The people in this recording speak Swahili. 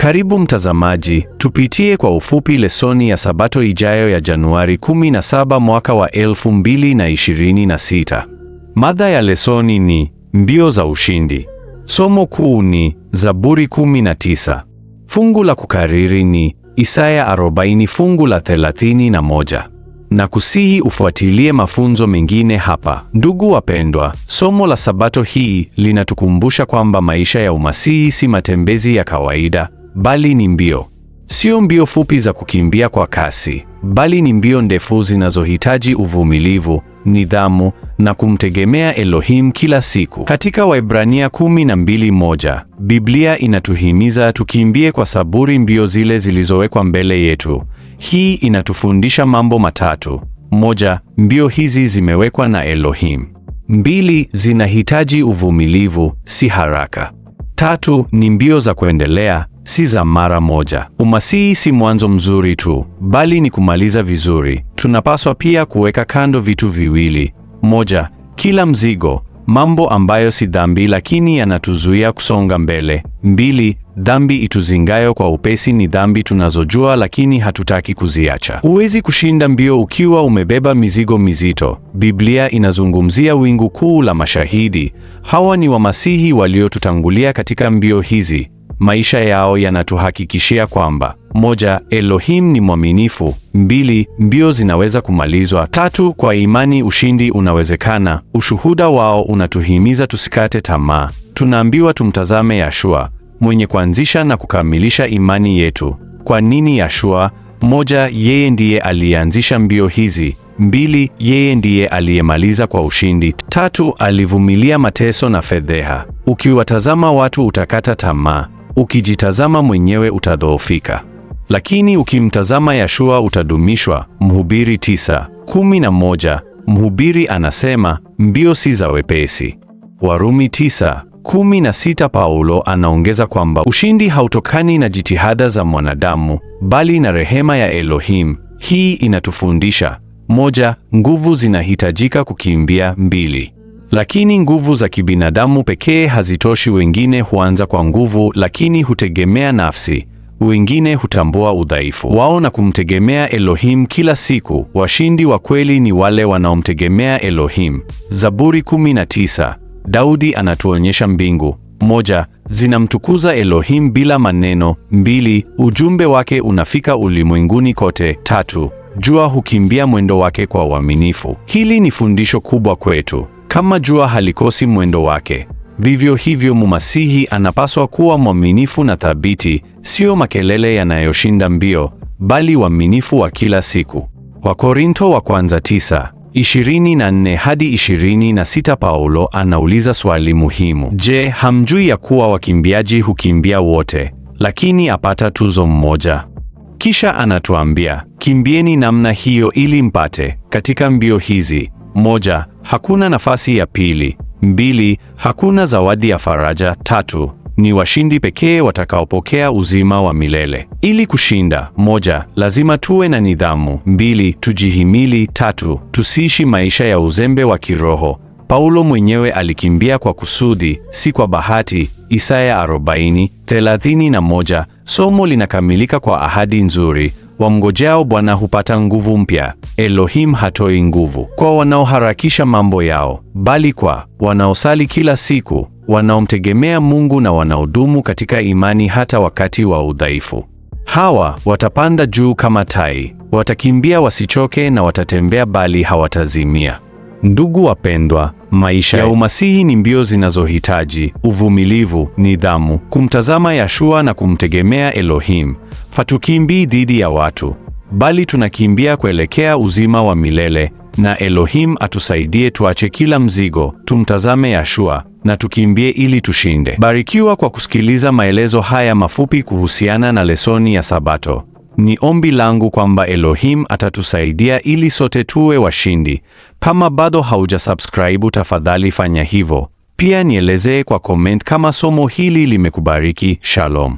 Karibu mtazamaji, tupitie kwa ufupi lesoni ya Sabato ijayo ya Januari 17 mwaka wa 2026. Mada ya lesoni ni mbio za ushindi. Somo kuu ni Zaburi 19. Fungu la kukariri ni Isaya 40 fungu la 31. Na kusihi ufuatilie mafunzo mengine hapa. Ndugu wapendwa, somo la Sabato hii linatukumbusha kwamba maisha ya umasihi si matembezi ya kawaida, bali ni mbio. Sio mbio fupi za kukimbia kwa kasi, bali ni mbio ndefu zinazohitaji uvumilivu, nidhamu na kumtegemea Elohim kila siku. Katika Waebrania 12:1, Biblia inatuhimiza tukimbie kwa saburi mbio zile zilizowekwa mbele yetu. Hii inatufundisha mambo matatu. 1, mbio hizi zimewekwa na Elohim. 2, zinahitaji uvumilivu, si haraka. 3, ni mbio za kuendelea, si za mara moja. Umasihi si mwanzo mzuri tu, bali ni kumaliza vizuri. Tunapaswa pia kuweka kando vitu viwili. 1, kila mzigo, mambo ambayo si dhambi lakini yanatuzuia kusonga mbele. 2, dhambi ituzingayo kwa upesi ni dhambi tunazojua lakini hatutaki kuziacha. Huwezi kushinda mbio ukiwa umebeba mizigo mizito. Biblia inazungumzia wingu kuu la mashahidi. Hawa ni wamasihi waliotutangulia katika mbio hizi. Maisha yao yanatuhakikishia kwamba: 1, Elohim ni mwaminifu. 2, mbio zinaweza kumalizwa. 3, kwa imani ushindi unawezekana. Ushuhuda wao unatuhimiza tusikate tamaa. Tunaambiwa tumtazame Yashua, mwenye kuanzisha na kukamilisha imani yetu. Kwa nini Yashua? 1, yeye ndiye aliyeanzisha mbio hizi. 2, yeye ndiye aliyemaliza kwa ushindi. 3, alivumilia mateso na fedheha. Ukiwatazama watu utakata tamaa. Ukijitazama mwenyewe utadhoofika, lakini ukimtazama Yashua utadumishwa. Mhubiri 9:11. Mhubiri anasema mbio si za wepesi. Warumi 9:16. Paulo anaongeza kwamba ushindi hautokani na jitihada za mwanadamu, bali na rehema ya Elohim. Hii inatufundisha: 1, nguvu zinahitajika kukimbia. 2, lakini nguvu za kibinadamu pekee hazitoshi. Wengine huanza kwa nguvu, lakini hutegemea nafsi. Wengine hutambua udhaifu wao na kumtegemea Elohim kila siku. Washindi wa kweli ni wale wanaomtegemea Elohim. Zaburi 19. Daudi anatuonyesha mbingu. 1, zinamtukuza Elohim bila maneno. 2, ujumbe wake unafika ulimwenguni kote. 3, jua hukimbia mwendo wake kwa uaminifu. Hili ni fundisho kubwa kwetu. Kama jua halikosi mwendo wake, vivyo hivyo mumasihi anapaswa kuwa mwaminifu na thabiti, sio makelele yanayoshinda mbio, bali uaminifu wa kila siku. Wakorintho wa kwanza 9:24 hadi 26. Paulo anauliza swali muhimu: je, hamjui ya kuwa wakimbiaji hukimbia wote, lakini apata tuzo mmoja? Kisha anatuambia, kimbieni namna hiyo ili mpate katika mbio hizi. 1, hakuna nafasi ya pili. 2, hakuna zawadi ya faraja. 3, ni washindi pekee watakaopokea uzima wa milele. Ili kushinda: 1, lazima tuwe na nidhamu. 2, tujihimili. 3, tusiishi maisha ya uzembe wa kiroho. Paulo mwenyewe alikimbia kwa kusudi, si kwa bahati. Isaya 40:31. Somo linakamilika kwa ahadi nzuri: wamngojeao Bwana hupata nguvu mpya. Elohim hatoi nguvu kwa wanaoharakisha mambo yao, bali kwa wanaosali kila siku, wanaomtegemea Mungu na wanaodumu katika imani hata wakati wa udhaifu. Hawa watapanda juu kama tai, watakimbia wasichoke, na watatembea bali hawatazimia. Ndugu wapendwa, maisha ya umasihi ni mbio zinazohitaji uvumilivu, nidhamu, kumtazama Yashua na kumtegemea Elohim. Hatukimbii dhidi ya watu, bali tunakimbia kuelekea uzima wa milele, na Elohim atusaidie tuache kila mzigo, tumtazame Yashua na tukimbie ili tushinde. Barikiwa kwa kusikiliza maelezo haya mafupi kuhusiana na lesoni ya Sabato. Ni ombi langu kwamba Elohim atatusaidia ili sote tuwe washindi. Kama bado haujasubscribe, tafadhali fanya hivyo. Pia nielezee kwa comment kama somo hili limekubariki. Shalom.